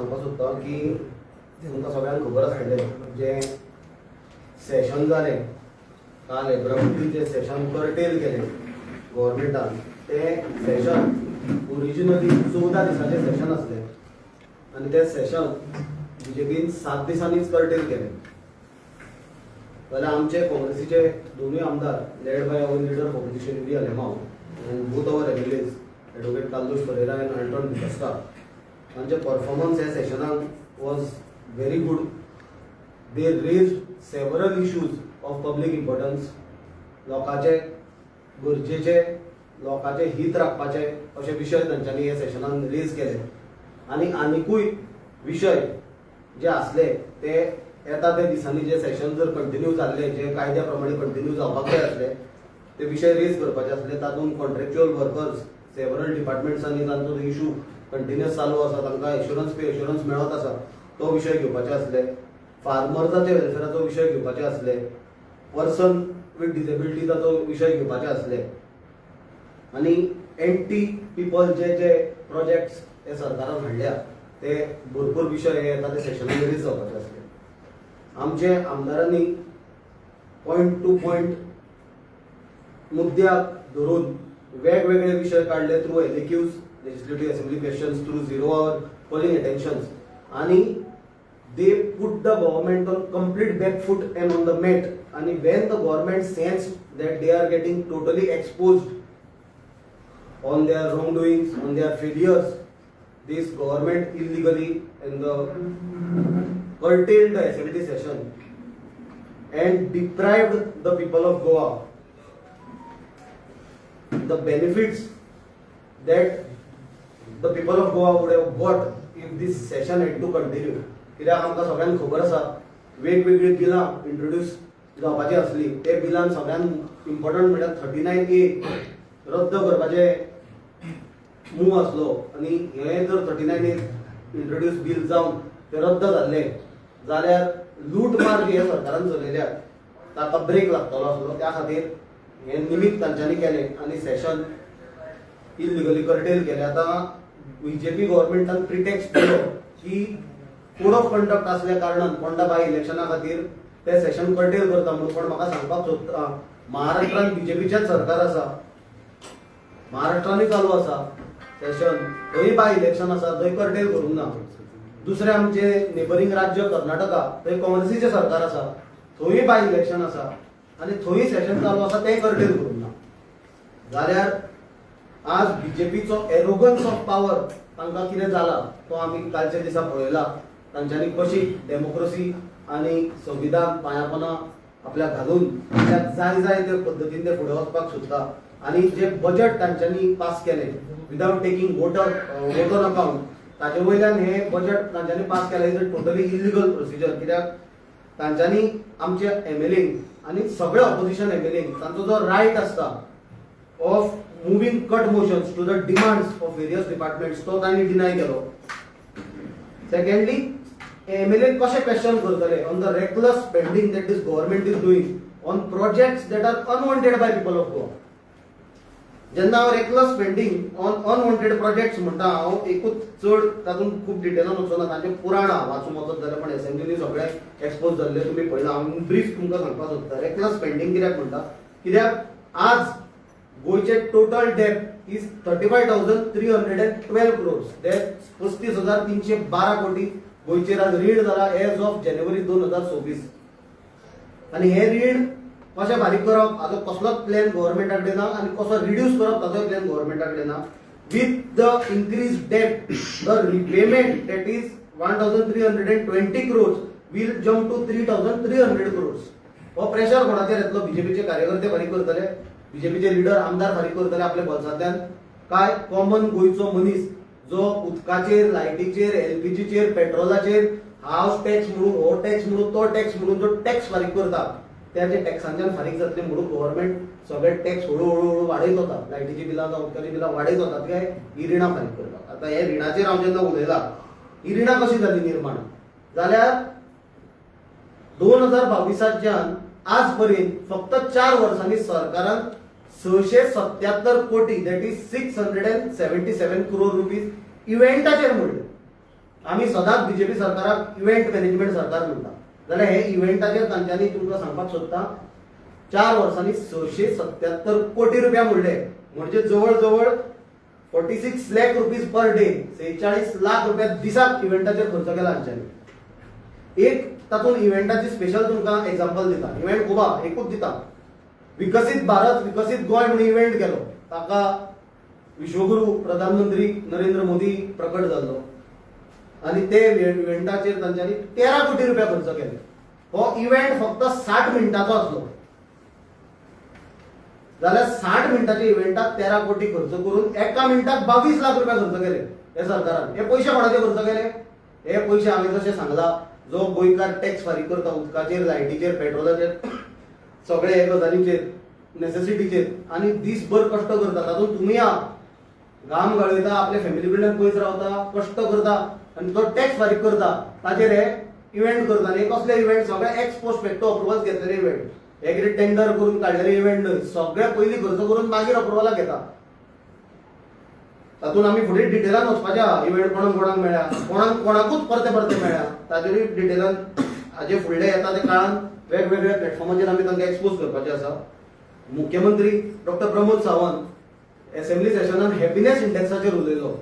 सांगपाक सोदता की तुमकां सगळ्यांक खबर आसतलें, जें सेशन जालें काल एब्रप्टली, जें सेशन कर्टेल केलें गव्हर्मेंटान, तें सेशन ओरिजिनली 14 दिसांचें सेशन आसलें आनी तें सेशन बीजेपीन 7 दिसांनीच कर्टेल केलें. जाल्यार आमचे काँग्रेसीचे दोनूय आमदार, led by our leader of opposition Yuri Alemao and both our MLAs, Advocate Carlos Ferreira and Anton D'Costa, तांचे परफॉर्मन्स ह्या सेशनाक was very good. They raised several issues of public importance. लोकांचे गरजेचे, लोकांचे हित राखपाचे अशे विशय तांच्यांनी ह्या सेशनान रेज केले आनी आनिकूय विशय जे आसले ते येता त्या दिसांनी जे सेशन जर कंटिन्यू जाल्ले, जे कायद्या प्रमाणे कंटिन्यू जावपाक जाय आसले, ते विशय रेज करपाचे आसले. तातूंत कॉन्ट्रॅक्च्युअल वर्कर्स, सेवरल डिपार्टमेंट्सांनी तांचो इशू कंटिन्युअस चालू आसा, तांकां एश्युरन्स पे एश्युरन्स मेळत आसा, तो विशय घेवपाचे आसले. फार्मर्साच्या वेलफेराचो विशय घेवपाचे आसले. पर्सन विथ डिसेबिलिटीजाचो विशय घेवपाचे आसले आनी एंटी पिपल जे जे प्रोजेक्ट्स हे सरकारान हाडल्या, ते भरपूर विशय हे येता ते सेशनान रेज जावपाचे आसले. आमचे आमदारांनी पॉयंट टू पॉयंट मुद्द्याक धरून वेगवेगळे विशय काडले through LAQs, legislative assembly questions, through zero hour, calling attentions, आणि they put the government on complete back foot and on the mat. आणि when the government sensed that they are getting totally exposed on their wrongdoings, on their failures, this government illegally and the curtailed the assembly session and deprived the people of Goa the benefits that the people of Goa would have got if this session had to continue. कित्याक आमकां सगळ्यांक खबर आसा, वेगवेगळीं बिलां introduce जावपाची आसली. ते बिलान सगळ्यांत इम्पॉर्टंट म्हणल्यार 39A रद्द करपाचे मूव आसलो आनी हे जर 39A introduce bill जावन ते रद्द जाल्ले जाल्यार लूटमार जी हे सरकारान चलयल्या ताका ब्रेक लागतलो आसलो. त्या खातीर हे निमित्त तांच्यांनी केलें आनी सेशन इलिगली कर्टेल केलें. आतां बीजेपी गव्हर्मेंटान प्रिटेक्स्ट दिलो की कोड ऑफ कंडक्ट असल्या कारणान पोंडा बाय इलेक्शना खातीर ते सेशन कर्टेल करता म्हणून. पण म्हाका सांगपाक सोदता, महाराष्ट्रान बीजेपीचेच सरकार आसा, महाराष्ट्रानूय चालू आसा सेशन, थंय बाय इलेक्शन आसा, थंय कर्टेल करूंक ना. दुसरें आमचे नेबरींग राज्य कर्नाटका, थंय काँग्रेसीचें सरकार आसा, थंयूय बाय इलेक्शन आसा आनी थंय सेशन चालू आसा, तें कर्टेल करूंक ना. जाल्यार आज बीजेपीचो एरोगन्स ऑफ पावर तांकां कितें जाला तो आमी कालच्या दिसा पळयला. तांच्यांनी कशी डेमोक्रेसी आनी संविधान पांयापोना आपल्याक घालून आपल्याक जाय जाय ते पद्दतीन ते फुडें वचपाक सोदता. आनी जे बजेट तांच्यांनी पास केलें without taking vote on account, ताजे वयल्यान हे बजेट तांच्यांनी पास केलें is a totally illegal procedure. कित्याक तांच्यांनी आमचे एमएलए आनी सगळे ऑपोजिशन एमएलए तांचो जो रायट आसता of moving cut motions to the demands of various departments, तो तांणी डिनाय केलो. सेकंडली, एमएलए कशें क्वेश्चन करतले on the reckless spending that this government is doing on projects that are unwanted by people of Goa? जेन्ना हांव reckless spending on unwanted projects म्हणटा, हांव एकूच चड तातूंत खूब डिटेलान वचना. तांचें पुराण आहा, वाचूंक वचत जाल्यार, पण एसेंब्लीनी सगळें एक्सपोज जाल्लें तुमी पळयलां. हांव ब्रीफ तुमकां सांगपाक सोदता रेकलस स्पेंडींग कित्याक म्हणटा. कित्याक आज गोंयचे total debt is 35,312 crores. ते 35,312 कोटी गोंयचेर आज रीण जाला एज ऑफ जानेवारी 2026. आनी हे रीण कशें फारीक करप हाजो कसलोच प्लॅन गव्हर्मेंटा कडेन ना आनी कसो रिड्यूस करप ताचोय प्लॅन गव्हर्मेंटा कडेन ना. With the increase debt, the repayment, that is 1320 crores, will jump to 3300 crores. हो प्रेशर कोणाचेर येतलो? बीजेपीचे कार्यकर्ते फारीक करतले, बीजेपीचे लिडर, आमदार फारीक करतले आपल्या बोल्सांतल्यान, काय कॉमन गोंयचो मनीस जो उदकाचेर, लायटीचेर, एलपीजीचेर, पेट्रोलाचेर, हावस टॅक्स म्हणून, हो टॅक्स म्हणून, तो टॅक्स म्हणून जो टॅक्स फारीक करता, त्याचे टॅक्सांच्यान फारीक जातले म्हणून गव्हर्मेंट सगळे टॅक्स हळू हळू हळू वाडयत वता, लायटीची बिलां जावं उदकाची बिलां वाडयत वतात, काय ही रिणां फारीक करतात. आतां हे रिणाचेर हांव जेन्ना उलयला, ही रिणां कशी जाली निर्माण जाल्यार 2022च्यान आज पर्यंत फक्त 4 वर्सांनी सरकारान 677 कोटी, that is 677 crore rupees इव्हेंटाचेर मोडले. आमी सदांच बीजेपी सरकाराक इव्हेंट मॅनेजमेंट सरकार म्हणटा, जाल्यार हे इव्हेंटाचेर तांच्यांनी तुमकां सांगपाक सोदता 4 वर्सांनी 677 कोटी रुपया मोडले, म्हणजे जवळ जवळ 46 lakh rupees per day, 46 lakh रुपया दिसाक इव्हेंटाचेर खर्च केला हांच्यांनी. एक तातूंत इव्हेंटाची स्पेशल तुमकां एग्जाम्पल दिता, इव्हेंट खूब आहा, एकूच दिता, विकसीत भारत विकसीत गोंय म्हणून इव्हेंट केलो, ताका विश्वगुरू प्रधानमंत्री नरेंद्र मोदी प्रकट जाल्लो आनी ते इव्हेंटाचेर तांच्यांनी 13 कोटी रुपया खर्च केले. हो इव्हेंट फक्त 60 मिनटाचो आसलो, जाल्यार 60 मिनटाच्या इव्हेंटाक 13 कोटी खर्च करून एका मिनटाक 22 लाख रुपया खर्च केले हे सरकारान. हे पयशे कोणाचे खर्च केले? हे पयशे हांवें जशें सांगला, जो गोंयकार टॅक्स फारीक करता उदकाचेर, लायटीचेर, पेट्रोलाचेर, सगळे हे गजालींचेर, नेसेसिटीचेर, आनी दीसभर कश्ट करता, तातूंत तुमी आहा, घाम गळयता, आपल्या फॅमिली कडल्यान पयस रावता, कश्ट करता आनी तो टॅक्स फारीक करता, ताचेर हे इव्हेंट करता. आनी हे कसले इव्हेंट? सगळे एक्स पोस्ट फॅक्टो अप्रुवल्स घेतलेले इव्हेंट, हे कितें टेंडर करून काडलेले इव्हेंट न्हय, सगळे पयलीं खर्च करून मागीर अप्रुवलाक घेता. तातूंत आमी फुडें डिटेलान वचपाचें आहा, इव्हेंट कोणाक कोणाक मेळ्ळा, कोणाक कोणाकूच परते परते मेळ्ळा, ताचेरूय डिटेलान हाजे फुडले येता ते काळान वेगवेगळ्या प्लॅटफॉर्माचेर आमी तांकां एक्सपोज करपाचें आसा. मुख्यमंत्री डॉक्टर प्रमोद सावंत एसेंब्ली सेशनान हॅपिनेस इंडेक्साचेर उलयलो.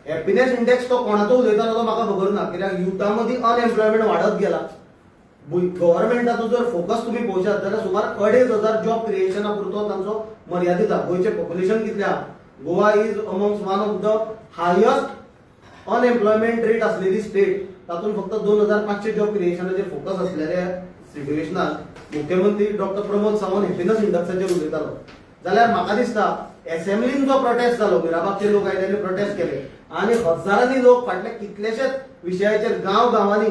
हॅपिनेस इंडेक्स तो कोणाचो उलयतालो तो म्हाका खबर ना, कित्याक युथा मदीं अनएम्प्लॉयमेंट वाडत गेला. गव्हर्मेंटाचो जर फोकस तुमी पळोवशात जाल्यार सुमार 2500 जॉब क्रिएशना पुरतो तांचो मर्यादीत आहा. गोंयचें पॉप्युलेशन कितलें आहा? Goa is amongst one of the highest unemployment rate असलेली स्टेट. तातूंत फक्त 2500 जॉब क्रिएशनाचेर फोकस असलेल्या सिट्युएशनान मुख्यमंत्री डॉक्टर प्रमोद सावंत हॅपिनस इंडेक्साचेर उलयतालो. जाल्यार म्हाका दिसता एसेंब्लीन जो प्रोटेस्ट जालो, मिराबागचे लोक आयले आनी प्रोटेस्ट केले आनी हजारांनी लोक फाटल्या कितलेशेच विशयाचेर गांव गांवांनी,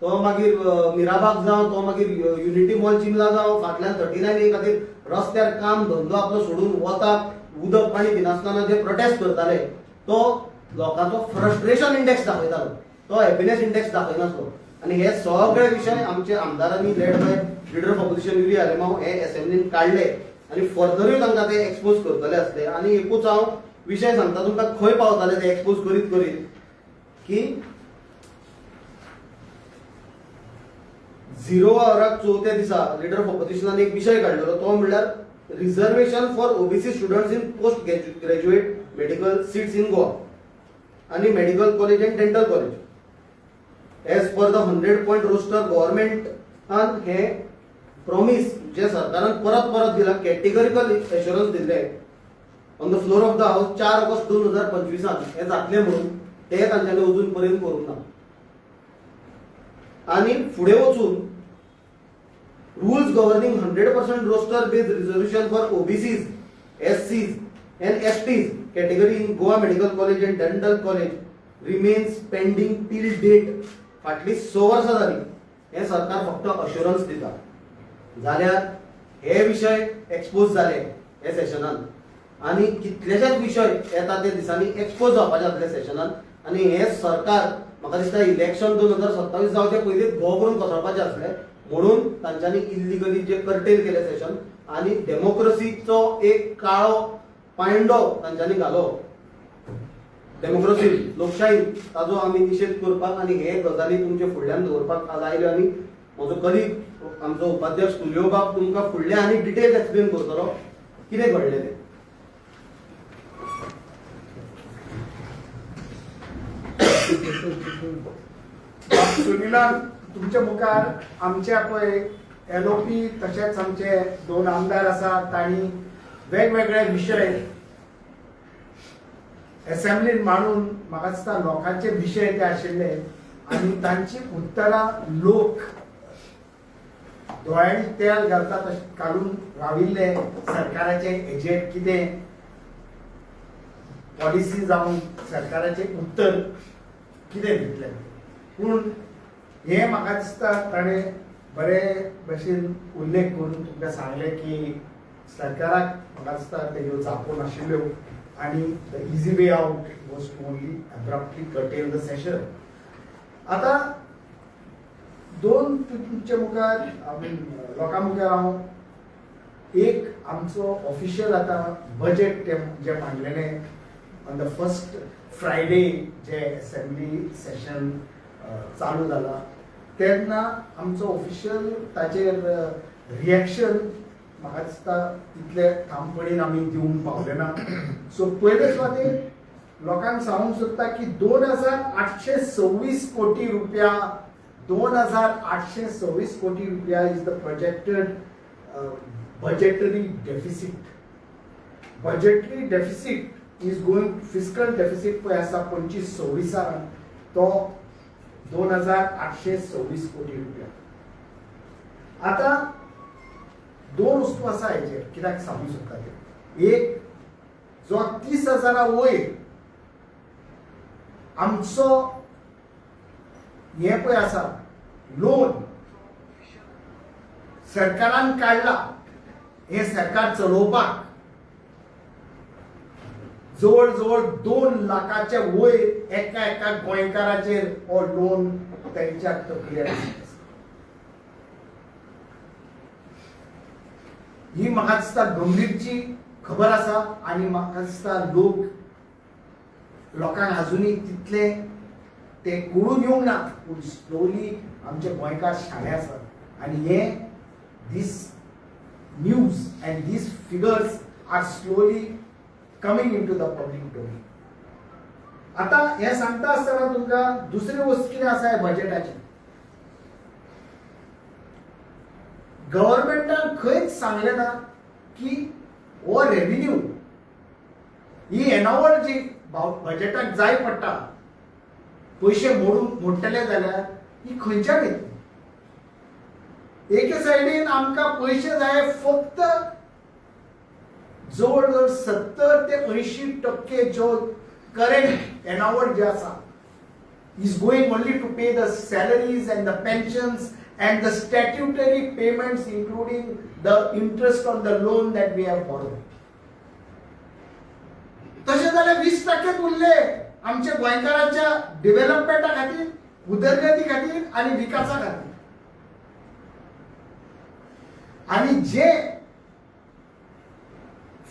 तो मागीर मिराबाग जावं, तो मागीर युनिटी मॉल चिमला जावं, फाटल्यान 39 ए खातीर रस्त्यार काम धंदो आपलो सोडून वता, उदक पाणी पिनासतना जे प्रोटेस्ट करताले, तो लोकांचो फ्रस्ट्रेशन इंडेक्स दाखयतालो, तो हॅपिनेस इंडेक्स दाखयनासलो. आनी हे सगळे विशय आमचे आमदारांनी led by leader of opposition Yuri Alemao हे एसेंब्लीन काडले आनी फर्दरूय तांकां ते एक्सपोज करतले आसले. आनी एकूच हांव विशय सांगता तुमकां, खंय पावताले ते एक्सपोज करीत करीत की 0 आवराक चवथ्या दिसा लिडर ऑफ ऑपोजिशनान एक विशय काडलेलो, तो म्हणल्यार reservation for OBC students in post graduate medical seats in Goa आनी medical college and dental college as per the 100 point roster. गव्हर्मेंटान हे प्रॉमीस जे सरकारान परत परत दिला, कॅटेगरिकल एश्युरन्स दिल्ले on the floor of the house 4 August 2025 हे जातले म्हणून, ते तांच्यांनी अजून पर्यंत करूंक ना. आनी फुडें वचून rules governing 100% roster based reservation for OBCs, SCs and STs category in Goa Medical College and Dental College remains pending till date. फाटली 6 वर्सां जाली हें सरकार फक्त अश्युरन्स दिता. जाल्यार हे विशय एक्सपोज जाले हे सेशनान आनी कितलेशेच विशय येता ते दिसांनी एक्सपोज जावपाचे आसले सेशनान. आनी हे सरकार म्हाका दिसता इलेक्शन 2027 जावचे पयलींच घो करून कोसळपाचें आसलें, म्हणून तांच्यांनी इल्लिगली जे कर्टेल केले सेशन आनी डेमोक्रेसीचो एक काळो पांयडो तांच्यांनी घालो डेमोक्रेसी लोकशाही, ताजो आमी निशेध करपाक आनी हे गजाली तुमचे फुडल्यान दवरपाक आज आयल्यो. आनी म्हजो कलीग आमचो उपाध्यक्ष तुलियो बाब तुमकां फुडले आनी डिटेल एक्सप्लेन करतलो कितें घडलें तें. सुनिलान तुमच्या मुखार आमच्या पळय एलओपी तशेंच आमचे 2 आमदार आसात, तांणी वेगवेगळे विशय एसेंब्लीन मांडून म्हाका दिसता लोकांचे विशय ते आशिल्ले आनी तांची उत्तरां लोक दोळ्यांनी तेल घालता तशें काडून राविल्ले. सरकाराचे एजेंट कितें पॉलिसी जावन सरकाराचें उत्तर कितें दितलें, पूण हें म्हाका दिसता ताणें बरे भशेन उल्लेख करून तुमकां सांगलें की सरकाराक म्हाका दिसता तेज्यो जापो नाशिल्ल्यो आनी the easy way out was to only abruptly curtail the session. आतां 2 तुमचे मुखार I mean लोकां मुखार हांव एक आमचो ऑफिशियल आतां बजेट तें जें मांडलेलें on the first Friday J assembly session चालू जाला तेन्ना आमचो ऑफिशियल ताचेर रिएक्शन म्हाका दिसता तितले ठामपणीन आमी दिवंक पावले ना. सो पयले सुवातेर लोकांक सांगूंक सोदता की 2,826 कोटी रुपया, 2,826 कोटी रुपया is the projected budgetary deficit. Budgetary deficit is going, fiscal deficit पळय आसा 25-26 तो 2,826 कोटी रुपया. आतां दोन वस्तू आसा हेचेर कित्याक सांगूंक सोदता ते, एक जो 30,000 वयर आमचो हें पळय आसा लोन सरकारान काडला, हें सरकार चलोवपाक जवळ जवळ 2 लाखाच्या वयर एका एका गोंयकाराचेर हो लोन तेंच्या तकलेर आसा. ही म्हाका दिसता गंभीरची खबर आसा आनी म्हाका दिसता लोकांक आजुनूय तितले ते कळून येवंक ना, पूण स्लोली आमचे गोंयकार शाणे आसात आनी हे this news and these figures are slowly coming into the public domain. आतां हें सांगता आसतना तुमकां दुसरी वस्त कितें आसा ह्या बजेटाची, गव्हर्मेंटान खंयच सांगलें ना की हो रेविन्यू ही येणावळ जी बजेटाक जाय पडटा पयशे मोडटले जाल्यार ही खंयच्यान येतली. एके सायडीन आमकां पयशे जाय फक्त जवळ जवळ 70 ते 80% जो करंट येणावळ जे आसा is going only to pay the salaries and the pensions and the statutory payments including the interest on the loan that we have borrowed. तशें जाल्यार 20% उरले आमच्या गोंयकारांच्या डेव्हलपमेंटा खातीर, उदरगती खातीर आनी विकासा खातीर. आनी जे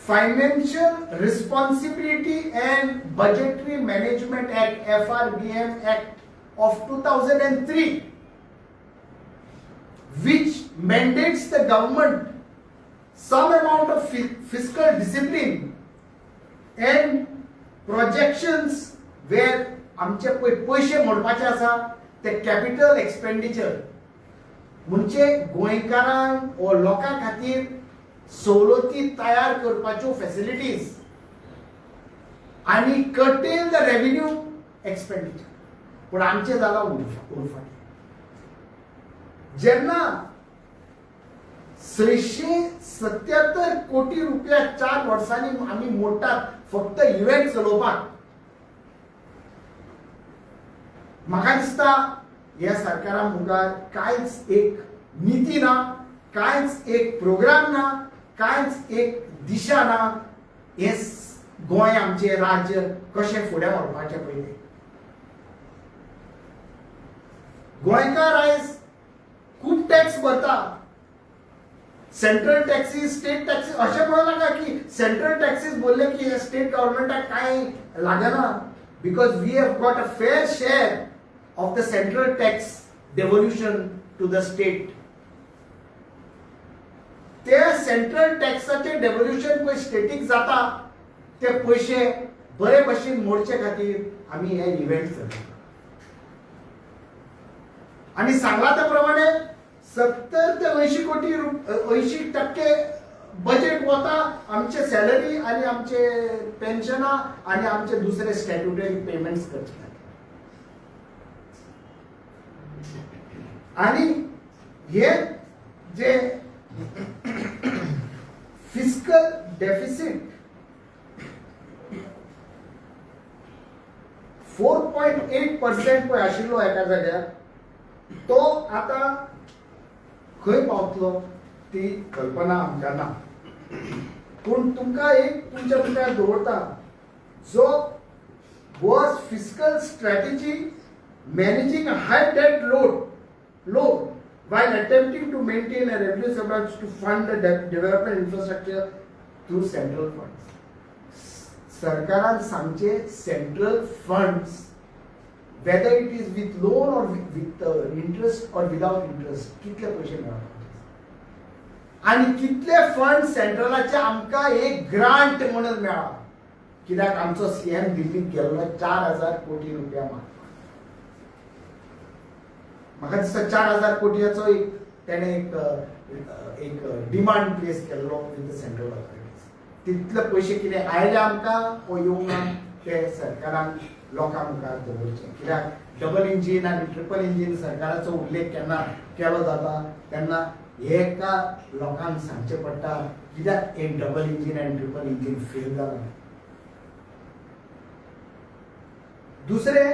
Financial Responsibility and Budgetary Management Act FRBM Act of 2003 which mandates the government some amount of fiscal discipline and projections where आमचे पयशे मोडपाचे आसा ते कॅपिटल एक्सपेंडिचर म्हणजे गोंयकारांक वो लोकां खातीर सवलती तयार करपाच्यो फॅसिलिटीज आनी कर्टेल the revenue expenditure. पूण आमचें जालां उरफाटें. जेन्ना 677 कोटी रुपया 4 वर्सांनी आमी मोडटात फक्त इव्हेंट चलोवपाक, म्हाका दिसता ह्या सरकारा मुखार कांयच एक निती ना, कांयच एक प्रोग्राम ना, कांयच एक दिशा ना. हें गोंय आमचें राज्य कशें फुडें व्हरपाचें पयलें. गोंयकार आयज खूब टॅक्स भरता, सेंट्रल टॅक्सीस, स्टेट टॅक्सीस. अशें म्हणू नाका की सेंट्रल टॅक्सीस बोलले की हे स्टेट गव्हर्मेंटाक कांय लागना, because we have got a fair share of the central tax devolution to the state. ते सेंट्रल टॅक्साचे डेव्होल्युशन पळय स्टेटीक जाता, ते पयशे बरे भशेन मोडचे खातीर आमी हे इव्हेंट चलयतात. आनी सांगला त्या प्रमाणे 70 ते 80 कोटी 80% बजेट वता आमचे सॅलरी आनी आमचे पेन्शनां आनी आमचे दुसरे स्टॅट्युटरी पेमेंट्स करचे खातीर. आनी हे जे फिस्कल डेफिसिट 4.8% पळय आशिल्लो एका जाग्यार, तो आतां खंय पावतलो ती कल्पना आमकां ना. पूण तुमकां एक तुमच्या मुखार दवरता, जो was fiscal strategy managing high debt load while attempting to maintain a revenue surplus to fund the development infrastructure through central funds. सरकारान सांगचे central funds, whether it is with loan or with interest or without interest, कितले पयशे मेळपाचे आनी कितले fund सेंट्रलाचे आमकां एक grant म्हणून मेळ्ळा. कित्याक आमचो सीएम दिल्लीक गेल्लो 4,000 कोटी रुपया मागपाक. म्हाका दिसता 4,000 कोटीयाचो एक तेणें एक एक डिमांड प्लेस केल्लो विथ the central authorities. तितले पयशे कितें आयले आमकां वो येवंक ना ते सरकारान लोकां मुखार दवरचे. कित्याक डबल इंजीन आनी ट्रिपल इंजीन सरकाराचो उल्लेख केन्ना केलो जाता तेन्ना हेका लोकांक सांगचें पडटा कित्याक एक डबल इंजीन आनी ट्रिपल इंजीन फेल जाला. दुसरें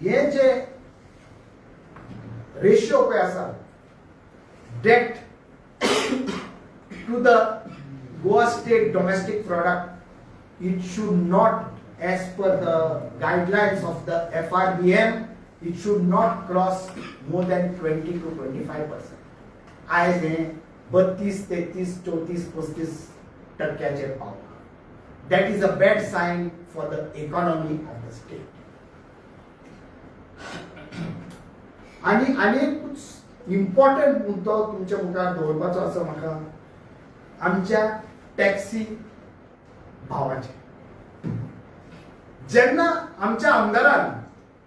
हे जे रेशियो पळय आसा debt to the Goa state domestic product, it should not, as per the guidelines of the FRBM, it should not cross more than 20 to 25%. आयज हें 32, 33, 34, 35 टक्क्याचेर पावलां. That is a bad sign for the economy of the state. आनी आनी important मुद्दो तुमच्या मुखार दवरपाचो आसा म्हाका, आमच्या टॅक्सी भावाचे. जेन्ना आमच्या आमदारान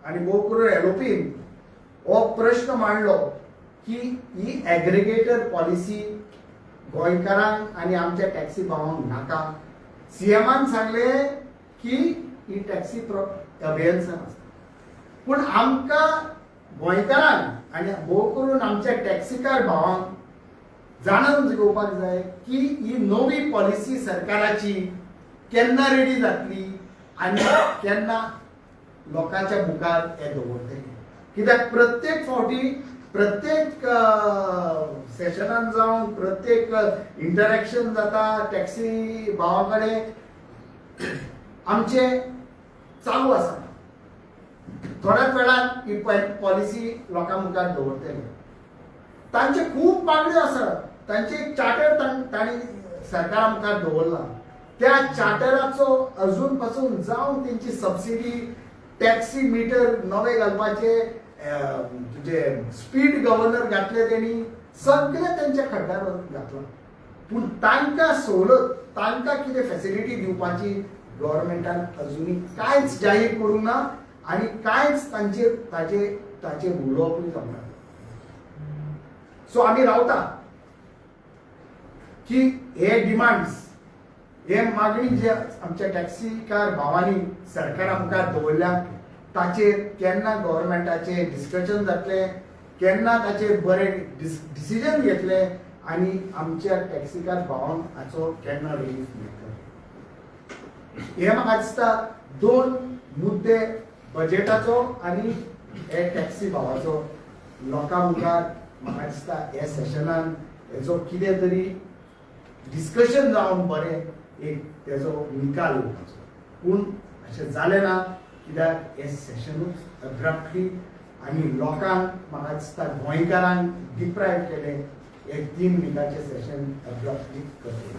आनी भोव करून एलओपीन हो प्रश्न मांडलो की ही एग्रिगेटर पॉलिसी गोंयकारांक आनी आमच्या टॅक्सी भावांक नाका, सीएमान सांगले की ही टॅक्सी अबेयन्सान आसा. पूण आमकां गोंयकारांक आनी भोव करून आमच्या टॅक्सीकार भावांक जाणून घेवपाक जाय की ही नवी पॉलिसी सरकाराची केन्ना रेडी जातली आनी केन्ना लोकांच्या मुखार हे दवरतली. कित्याक प्रत्येक फावटी प्रत्येक सेशनान जावन प्रत्येक इंटरेक्शन जाता टॅक्सी भावा कडेन आमचे चालू आसा. थोड्याच वेळान ही पॉलिसी लोकां मुखार दवरतले. तांचे खूब मागण्यो आसात. तांचे एक चार्टर तांणी सरकारा मुखार दवरला. त्या चार्टराचो अजून पासून जावन तेंची सबसिडी, टॅक्सी मिटर नवे घालपाचे, तुजे स्पीड गव्हर्नर घातले तेणी, सगळे तेंच्या खड्ड्यार घातला. पूण तांकां सवलत, तांकां कितें फॅसिलिटी दिवपाची गव्हर्मेंटान अजुनूय कांयच जाहीर करूंक ना आनी कांयच तांचेर ताचे ताचेर उलोवपूय जावना. सो आमी रावता की हे डिमांड्स, हे मागणी जे आमच्या टॅक्सीकार भावांनी सरकारा मुखार दवरल्या ताचेर केन्ना गव्हर्मेंटाचे डिस्कशन जातलें, केन्ना ताचेर बरें डिसिजन घेतले आनी आमच्या टॅक्सीकार भावांक हाचो केन्ना रिलीफ मेळटलो. हे म्हाका दिसता दोन मुद्दे, बजेटाचो आनी हे टॅक्सी भावाचो, लोकां मुखार म्हाका दिसता हे सेशनान हेजो कितें तरी डिस्कशन जावन बरें एक तेजो निकाल येवपाचो. पूण अशें जालें ना कित्याक हे सेशनूच अब्रप्टली आनी लोकांक म्हाका दिसता गोंयकारांक डिप्रायव केले हे 3 विकाचे सेशन अब्रप्टली करतले.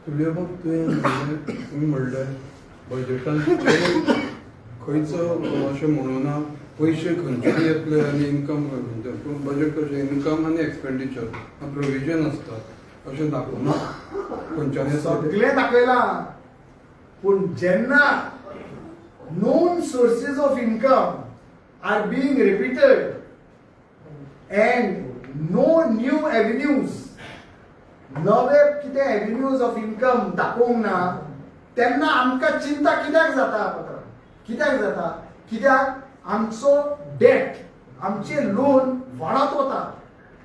तुलियो, तुवें म्हणलें, तुमी म्हणलें बजेटान खंयच अशें म्हणूना ना पयशे खंयच्यान येतले आनी इन्कम खंयच्यान. पूण बजेट कशें इन्कम आनी एक्सपेंडिचर प्रोविजन आसता, अशें दाखोवना खंयच्यान येतले ते. सगळें दाखयलां, पूण जेन्ना known sources of income are being repeated and no new avenues, नवे कितें एव्हेन्यूज ऑफ इन्कम दाखोवंक ना, तेन्ना आमकां चिंता कित्याक जाता? पत्र कित्याक जाता? कित्याक आमचो डेट, आमचे लोन वाडत वता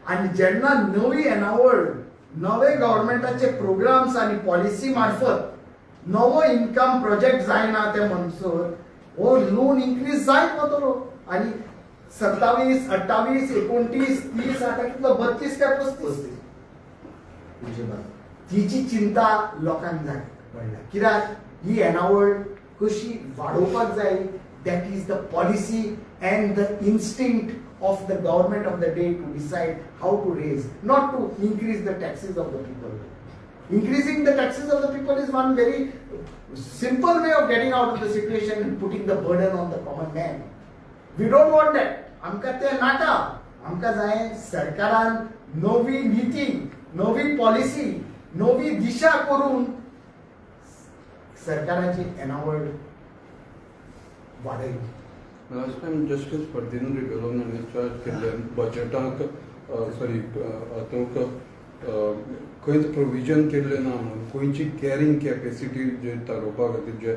आनी जेन्ना नवी येणावळ, नवे गव्हर्मेंटाचे प्रोग्राम्स आनी पॉलिसी मार्फत नवो इन्कम प्रोजेक्ट जायना ते म्हणसर हो लोन इन्क्रीज जायत वतलो आनी 27, 28, 29, 30, आतां कितलो, 32 काय 35, तिची चिंता लोकांक जाय पडल्या. कित्याक ही येणावळ कशी वाडोवपाक जाय, that is the policy and the instinct of the government of the day to decide how to raise, not to increase the taxes of the people. Increasing the taxes of the people is one very simple way of getting out of the situation and putting the burden on the common man. We don't want that. आमकां तें नाका. आमकां जाय सरकारान नवी नीती, नवी policy, नवी दिशा करून सरकाराची येणावळ वाडयली. लास्ट टायम जस्टीस फर्दिनांद रिबेलो हांणी चार्ज केल्ले बजेटाक, सॉरी, हातूंक खंयच प्रोविजन केल्लें ना म्हणून गोंयची कॅरिंग कॅपेसिटी जे थारोवपा खातीर जे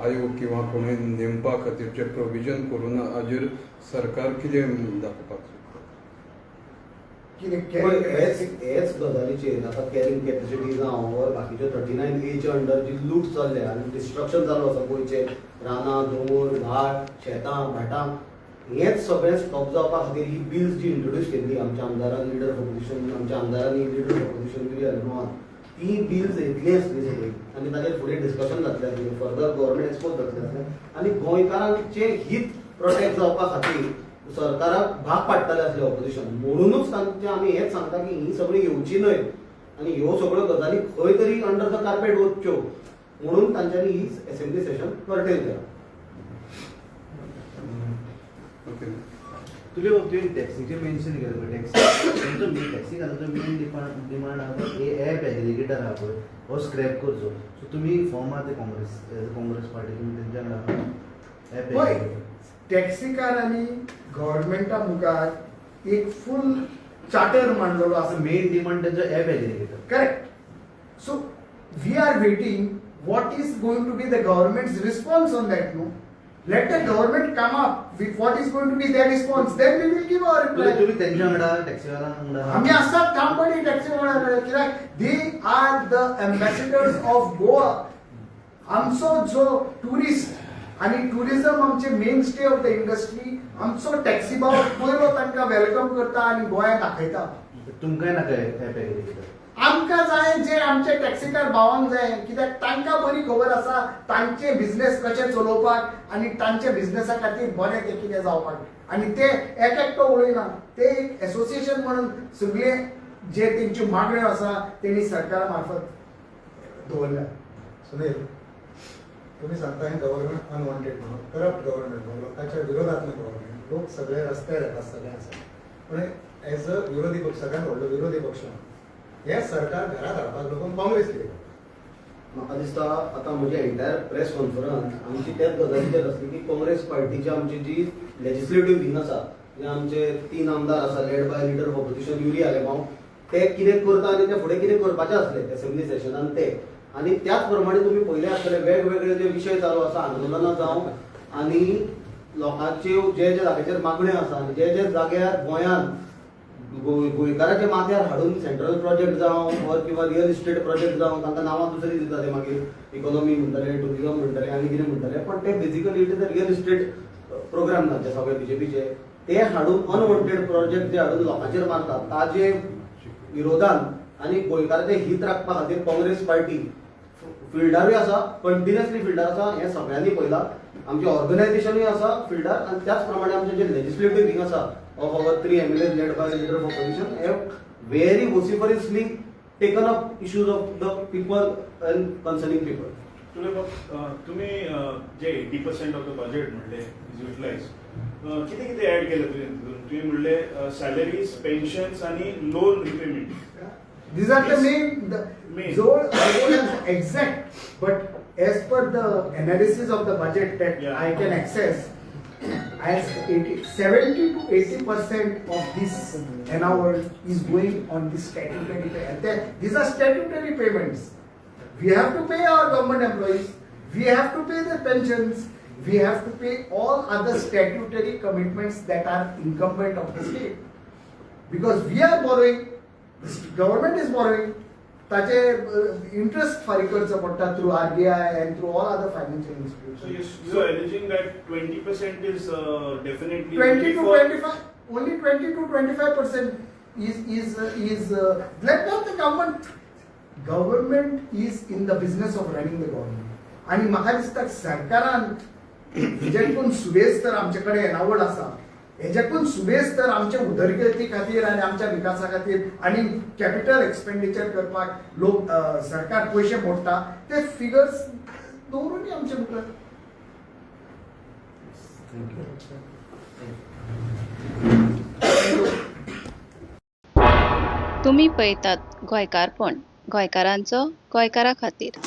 आयोग किंवा कोणूय नेमपा खातीर जे प्रोविजन करूं ना, हाजेर सरकार कितें दाखोवपाक सोदता? कितें? पळय, हेच हेच गजालीचेर आतां कॅरिंग कॅपॅसिटी जावं ओर बाकीच्यो 39Aच्या अंडर जी लूट चल्ल्या आनी डिस्ट्रक्शन जालो आसा गोंयचें, रानां, दोंगर, घाट, शेतां, भाटां, हेच सगळें स्टॉप जावपा खातीर ही बिल्स जी इंट्रोड्यूस केल्ली आमच्या आमदारान, लिडर ऑफ ऑपोजिशन, आमच्या आमदारांनी, लिडर ऑफ ऑपोजिशन युरी आलेमांवान, ती बिल्स येतली आसली सगळीं आनी ताजेर फुडें डिस्कशन जातलें आसलें, फर्दर गव्हर्मेंट एक्सपोज जातलें आसलें आनी गोंयकारांचें हित प्रोटेक्ट जावपा खातीर सरकाराक भाग पाडटलें आसलें ऑपोजिशन. म्हणूनच तांचे आमी हेच सांगता की ही सगळी येवची न्हय आनी ह्यो सगळ्यो गजाली खंय तरी अंडर the carpet वचच्यो म्हणून तांच्यांनी ही असेंब्ली सेशन कर्टेल केलां. ओके. तुजे बाबतीत टॅक्सीचे मेन्शन केलं पळय, टॅक्सी तेंचो मेन, टॅक्सी घालून मेन डिमांड आहा पळय, एप एग्रिगेटर आहा पळय, हो स्क्रॅप करचो. सो तुमी फॉर्म आहा ते Congress, as a Congress party तुमी तेंच्या वांगडा एप पळय, टॅक्सीकारांनी गव्हर्मेंटा मुखार एक फूल चार्टर मांडलेलो आसा. मेन डिमांड तेंचो app aggregator. Correct. So we are waiting what is going to be the government's response on that, no? Let the government come up with what is going to be their response. Then we will give our reply. तुम्ही तेंच्या वांगडा, टॅक्सीवाला वांगडा? आमी आसात ठामपणी taxi वांगडा, कित्याक they are the ambassadors of Goa. आमचो जो ट्युरिस्ट आनी ट्युरिझम आमचे main stay of the industry, आमचो टॅक्सी भाव पयलो तांकां welcome करता आनी गोंयांत दाखयता. तुमकांय नाका एप एग्रिगेटर? आमकां जाय जे आमचे टॅक्सीकार भावांक जाय, कित्याक तांकां बरी खबर आसा तांचे बिझनेस कशे चलोवपाक आनी तांच्या बिझनेसा खातीर बरें तें कितें जावपाक. आनी ते एक एकटो उलयना, ते एक एसोसिएशन म्हणून सगळे जे तेंच्यो मागण्यो आसा तेणी सरकारा मार्फत दवरल्या. सुनील, तुम्ही सांगता हे गव्हर्नमेंट अनवॉन्टेड म्हणून, करप्ट गव्हर्नमेंट म्हणून, लोकांच्या विरोधातलं गव्हर्नमेंट, लोक सगळे रस्त्यार येतात, सगळे आसा, पण एज अ विरोधी पक्ष, सगळ्यात व्हडलो विरोधी पक्ष म्हणून हे सरकार घरात हाडपाक लोकांक काँग्रेस कितें करता? म्हाका दिसता आतां म्हजी एंटायर प्रेस कॉन्फरन्स आमची त्याच गजालीचेर आसली की काँग्रेस पार्टीची आमची जी लेजिस्लेटीव विंग आसा, जे आमचे तीन आमदार आसा led by leader of opposition Yuri Alemao, ते कितें करता आनी ते फुडें कितें करपाचे आसले असेंब्ली सेशनान ते. आनी त्याच प्रमाणे तुमी पळयले आसतले वेगवेगळे जे विशय चालू आसा, आंदोलनां जावं आनी लोकांच्यो जे जे जाग्याचेर मागण्यो आसा आनी जे जे जाग्यार गोंयांत गोंयकाराच्या माथ्यार हाडून सेंट्रल प्रोजेक्ट जावं ऑर किंवा रियल इस्टेट प्रोजेक्ट जावं, तांकां नांवां दुसरी दिता ते, मागीर इकॉनॉमी म्हणटले, टुरिझम म्हणटले आनी कितें म्हणटले, पण ते basically it is a real estate program तांचे सगळे बीजेपीचे. ते हाडून अनवॉन्टेड प्रोजेक्ट जे हाडून लोकांचेर मारतात ताजे विरोधान आनी गोंयकाराचें हित राखपा खातीर काँग्रेस पार्टी फिल्डारूय आसा, कंटिन्युअसली फिल्डार आसा हें सगळ्यांनी पळयलां. आमचें ऑर्गनायझेशनूय आसा फिल्डार आनी त्याच प्रमाणे आमचें जे लेजिस्लेटीव विंग आसा of our three MLA led by leader of opposition have very vociferously taken up issues of the people and concerning people. तुले तुम्ही जे 80% ऑफ the budget म्हणले is utilise, कितें कितें ऍड केलें तुवें तितून? तुवें म्हणले सॅलरीज, पेन्शन्स आनी loan repayment. These are the main, the Main. Zone, I don't have exact, but as per the analysis of the budget that I can access, as 80, 70 to 80% of this NR is going on this statutory pay. And these are statutory payments. We have to pay our government employees, we have to pay their pensions, we have to pay all other statutory commitments that are incumbent of the state. Because we are borrowing, the government is borrowing, ताचे interest फारीक करचो पडटा through RBI and through all other financial So institution. you are alleging that 20% is definitely 20 to for 25, only 20 to 25% is let not the government. Government is in the business of running the government. आणि म्हाका दिसता सरकारान जें कोण सुबेज तर आमचे कडेन येणावळ आसा. हेज्याकून सुबेज तर आमच्या उदरगती खातीर आनी आमच्या विकासा खातीर आनी कॅपिटल एक्सपेंडिचर करपाक लोक सरकार पयशे मोडटा ते फिगर्स दवरूनी आमचे मुखार. तुमी पळयतात गोंयकारपण, गोंयकारांचो गोंयकारा खातीर.